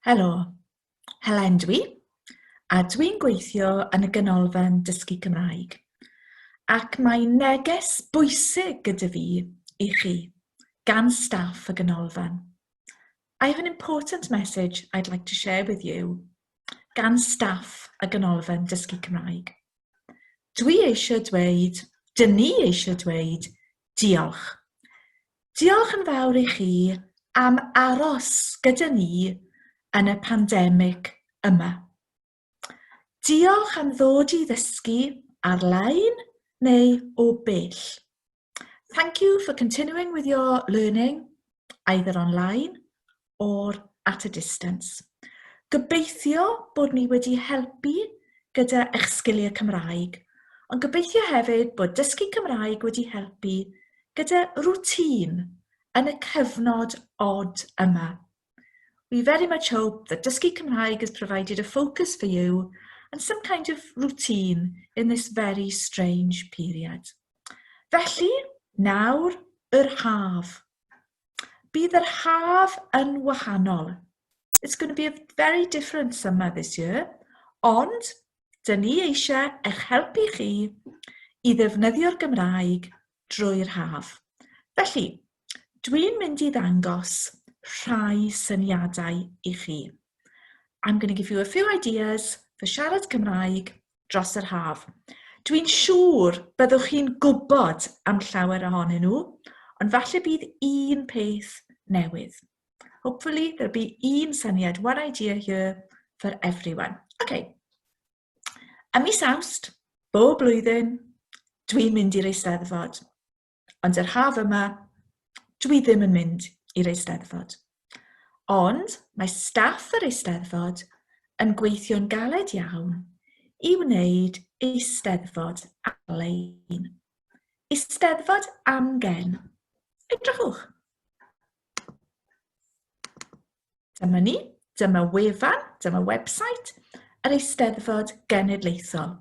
Helo, Helen dwi, a dwi'n gweithio yn y Ganolfan Dysgu Cymraeg. Ac mae neges bwysig gyda fi i chi, gan staff y Ganolfan. I have an important message I'd like to share with you, gan staff y Ganolfan Dysgu Cymraeg. Dwi eisiau dweud, dyn ni eisiau dweud, diolch. Diolch yn fawr i chi am aros gyda ni yn y pandemig yma. Diolch am ddod i ddysgu ar-lein neu o bell. Thank you for continuing with your learning, either online or at a distance. Gobeithio bod ni wedi helpu gyda eich sgiliau Cymraeg, ond gobeithio hefyd bod dysgu Cymraeg wedi helpu gyda rwtîn yn y cyfnod od yma. We very much hope that Dysgu Cymraeg has provided a focus for you and some kind of routine in this very strange period. Felly, nawr yr haf. Bydd yr haf yn wahanol. It's going to be a very different summer this year, ond dyn ni eisiau eich helpu chi i ddefnyddio'r Gymraeg drwy'r haf. Felly, dwi'n mynd i ddangos rhai syniadau i chi. I'm going to give you a few ideas for siarad Cymraeg dros yr haf. Dwi'n siŵr byddwch chi'n gwybod am llawer ohonyn nhw, ond falle bydd un peth newydd. Hopefully there'll be un syniad, one idea here for everyone. Okay. Ym mis Awst, bob blwyddyn, dwi'n mynd i'r Eisteddfod. Ond yr haf yma, dwi ddim yn mynd i'r Eisteddfod. Ond mae staff yr Eisteddfod yn gweithio'n galed iawn i wneud Eisteddfod ar-lein. Eisteddfod amgen. Edrychwch! Dyma ni, dyma wefan, dyma website yr Eisteddfod Genedlaethol.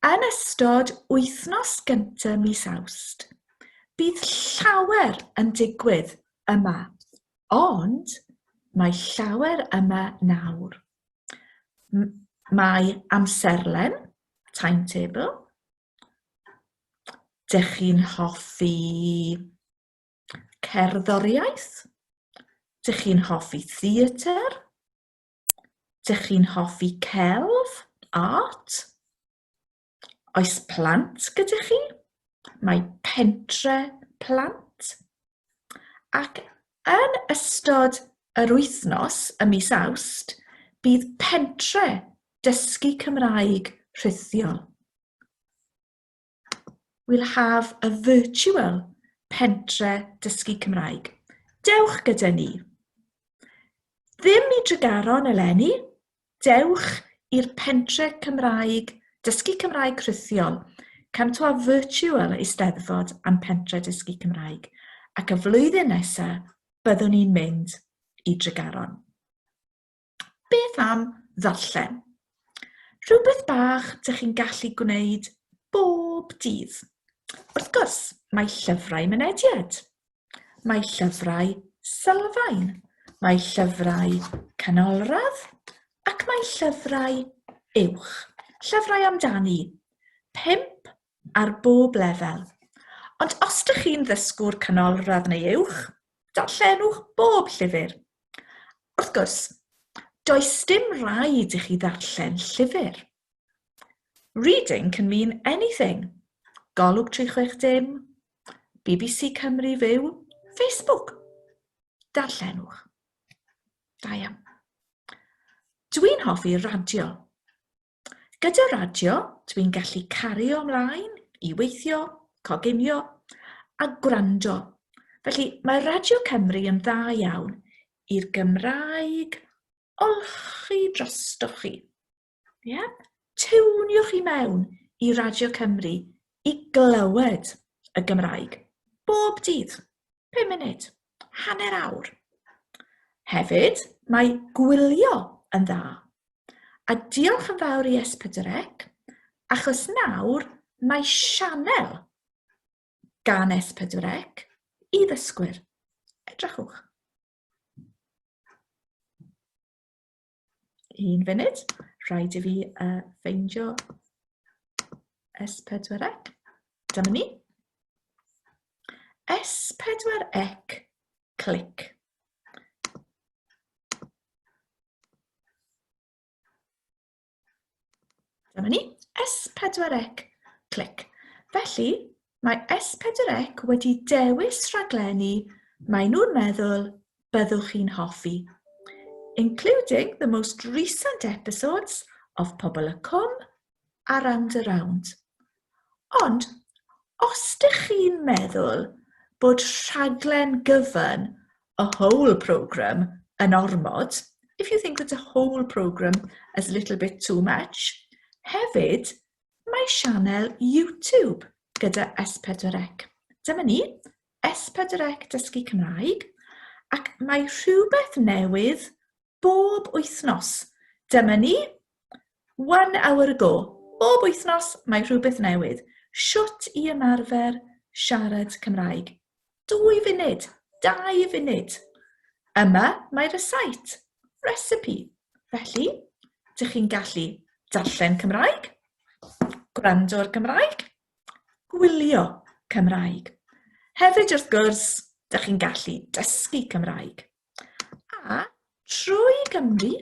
Yn ystod wythnos gyntaf mis Awst, bydd llawer yn digwydd yma, ond mae llawer yma nawr. Mae amserlen, timetable, Dych chi'n hoffi Cerddoriaeth? Dych chi'n hoffi theatr? Dych chi'n hoffi celf, art? Oes plant gyda chi? Mae pentre plant. Ac yn ystod yr wythnos ym mis Awst, bydd pentre dysgu Cymraeg rhithiol. We'll have a virtual pentre dysgu Cymraeg. Dewch gyda ni. Ddim i Dregaron eleni, dewch i'r pentre Cymraeg, dysgu Cymraeg rhithiol. Come to our virtual Eisteddfod am pentre dysgu Cymraeg. Ac y flwyddyn nesaf, byddwn ni'n mynd i Dregaron. Beth am ddarllen? Rhywbeth bach dych chi'n gallu gwneud bob dydd. Wrth gwrs, mae llyfrau mynediad. Mae llyfrau sylfaen. Mae llyfrau canolradd ac mae llyfrau uwch. Llyfrau amdani. 5 ar bob lefel. Ond os dych chi'n ddysgwr canolradd neu uwch, darllenwch bob llyfr. Wrth gwrs, does dim rhaid i chi ddarllen llyfr. Reading can mean anything. Golwg 360, BBC Cymru Fyw, Facebook. Darllenwch. Da iawn. Dwi'n hoffi radio. Gyda radio, dwi'n gallu cario ymlaen i weithio, coginio a gwrando. Felly mae Radio Cymru yn dda iawn i'r Gymraeg olchi drostoch chi. Ie? Yeah? Tiwniwch i mewn i Radio Cymru i glywed y Gymraeg bob dydd. 5 munud, hanner awr. Hefyd, mae gwylio yn dda. A diolch yn fawr i S4C, achos nawr mae sianel gan S4C i ddysgwyr. Edrychwch. Un funud, rhaid i fi ffeindio S4C. Dyma ni. S4C, clic. Dyma ni, S4C, clic. Felly, mae S4C wedi dewis rhaglenni maen nhw'n meddwl byddwch chi'n hoffi, including the most recent episodes of Pobol y Cwm a Rownd a Rownd. Ond, os dych chi'n meddwl bod rhaglen gyfan, a whole programme, yn ormod, if you think that a whole programme is a little bit too much, hefyd, mae sianel YouTube gyda S4C. Dyma ni, S4C Dysgu Cymraeg, ac mae rhywbeth newydd bob wythnos. Dyma ni, one hour ago. Bob wythnos mae rhywbeth newydd. Shwt i ymarfer siarad Cymraeg. 2 funud, 2 funud. Yma mae recite, recipe. Felly, dych chi'n gallu darllen Cymraeg, gwrando ar Gymraeg, gwylio Cymraeg. Hefyd, wrth gwrs, dych chi'n gallu dysgu Cymraeg. A trwy Gymru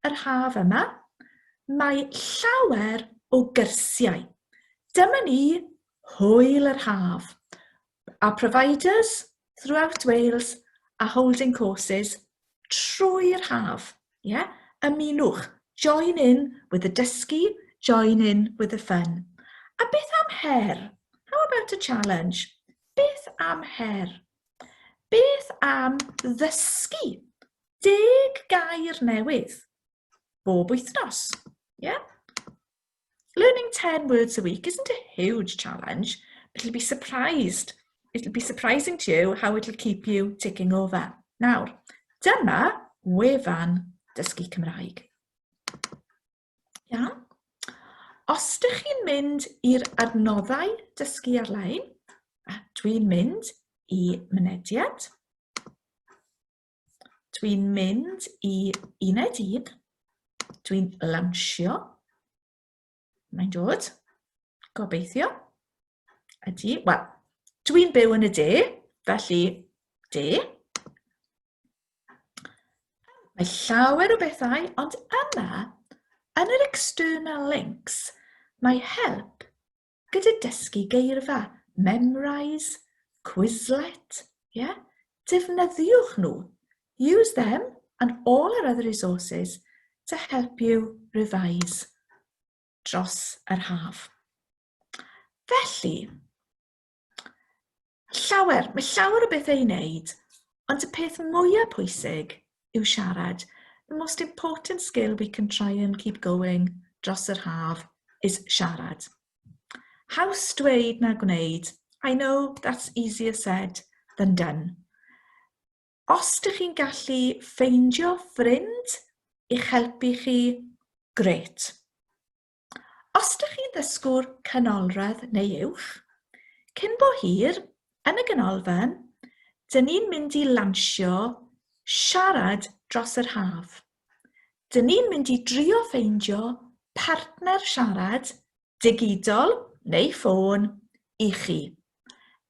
yr haf yma, mae llawer o gyrsiau. Dyma ni, hwyl yr haf. Our providers throughout Wales are holding courses trwy'r haf. Yeah? Ymunwch. Join in with the dysgu, join in with the fun. A beth am her? How about a challenge? Beth am her? Beth am ddysgu 10 gair newydd bob wythnos? Yeah? Learning 10 words a week isn't a huge challenge, but it'll be surprised. It'll be surprising to you how it'll keep you ticking over. Nawr, dyma wefan Dysgu Cymraeg. Iawn? Os ydych chi'n mynd i'r adnoddau dysgu ar-lein, a dwi'n mynd i mynediad, dwi'n mynd i uned 1, dwi'n lansio, mae'n dod, gobeithio, ydy, wel, dwi'n byw yn y de, felly de. Mae llawer o bethau, ond yma, yn yr external links, mae help gyda dysgu geirfa, Memrise, Quizlet, yeah? Defnyddiwch nhw. Use them and all our other resources to help you revise dros yr haf. Felly, Llawer, mae llawer o bethau i wneud, ond y peth mwyaf pwysig yw siarad. The most important skill we can try and keep going dros yr haf is siarad. Haws dweud na gwneud. I know that's easier said than done. Os dych chi'n gallu ffeindio ffrind i'ch helpu chi, grêt. Os dych chi'n ddysgwr canolradd neu uwch, cyn bo hir, yn y ganolfan, dyn ni'n mynd i lansio Siarad dros yr Haf. Dyn ni'n mynd i drio ffeindio partner siarad, digidol neu ffôn, i chi.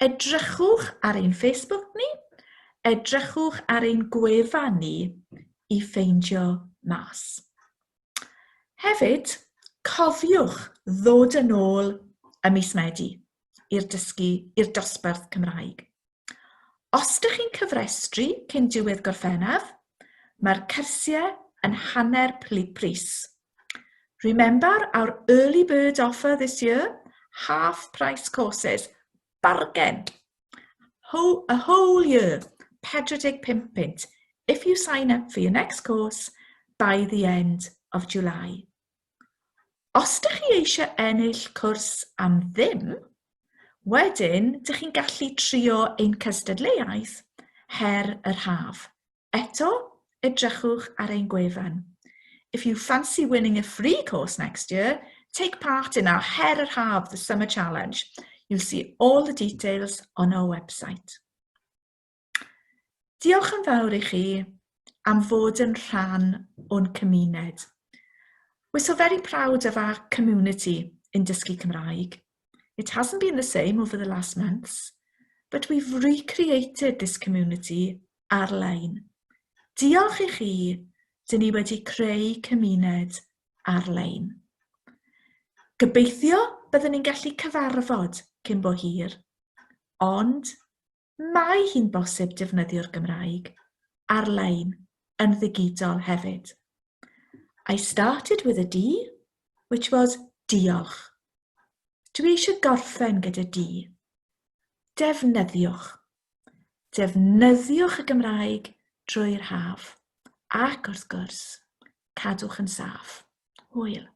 Edrychwch ar ein Facebook ni, edrychwch ar ein gwefan ni i ffeindio mas. Hefyd, cofiwch ddod yn ôl ym mis Medi i'r dysgu i'r dosbarth Cymraeg. Os dych chi'n cyfrestru cyn diwedd Gorffennaf, mae'r cyrsiau yn hanner pris. Remember our early bird offer this year? Half price courses. Bargain! Whole, a whole year, 45 punt, if you sign up for your next course by the end of July. Os dych chi eisiau ennill cwrs am ddim, wedyn dych chi'n gallu trio ein cystadleuaeth Her yr Haf. Eto, edrychwch ar ein gwefan. If you fancy winning a free course next year, take part in our Her yr Haf, the Summer Challenge. You'll see all the details on our website. Diolch yn fawr i chi am fod yn rhan o'n cymuned. We're so very proud of our community in Dysgu Cymraeg. It hasn't been the same over the last months, but we've recreated this community ar-lein. Diolch i chi, dyn ni wedi creu cymuned ar-lein. Gobeithio byddwn ni'n gallu cyfarfod cyn bo hir, ond mae hi'n bosib defnyddio'r Gymraeg ar-lein yn ddigidol hefyd. I started with a D, which was diolch. Dwi eisiau gorffen gyda D. Defnyddiwch. Defnyddiwch y Gymraeg drwy'r haf. Ac wrth gwrs, cadwch yn saff. Hwyl.